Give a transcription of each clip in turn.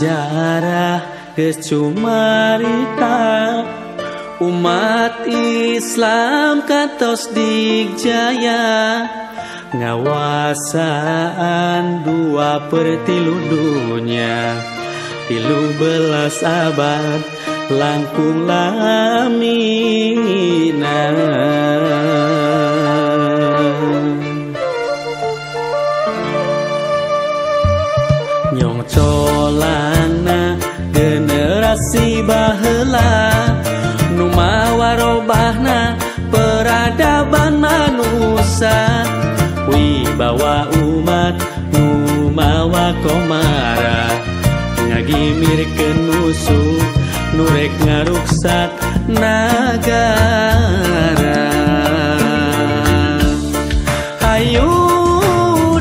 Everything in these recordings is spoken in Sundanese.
Sajarah geus cumarita umat Islam kantos digjaya ngawasaan 2/3 dunya 13 abad langkung lamina. Nyong colangna generasi baheula nu mawa robahna peradaban manusia, wibawa umat nu mawa komara ngagimirkeun musuh nu rek ngaruksak nagara. Hayu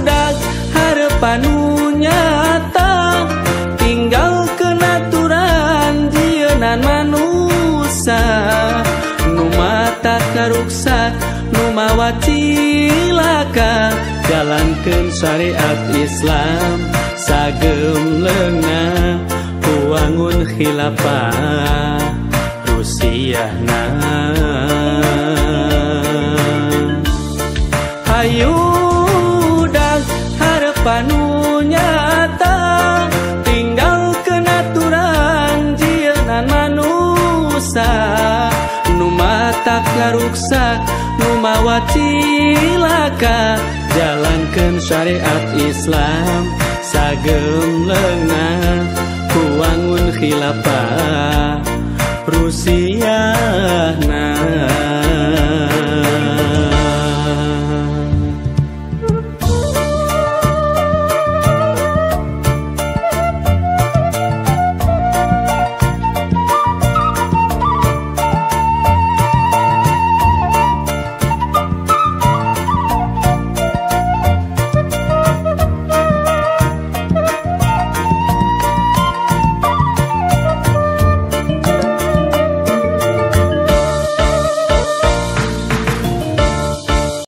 dag harepan nu nyata tinggalkeun aturan jieunan manusia nu mata karuksak nu mawa cilaka, jalankeun syariat Islam sagemleungna wangun khilafah Rusiahna. Hayu dag harepan nu nyata tinggalkeun aturan jieunan manusia nu mata karuksak nu mawa cilaka, jalankeun syariat Islam sagemleungna wangun khilafah Rusiahna.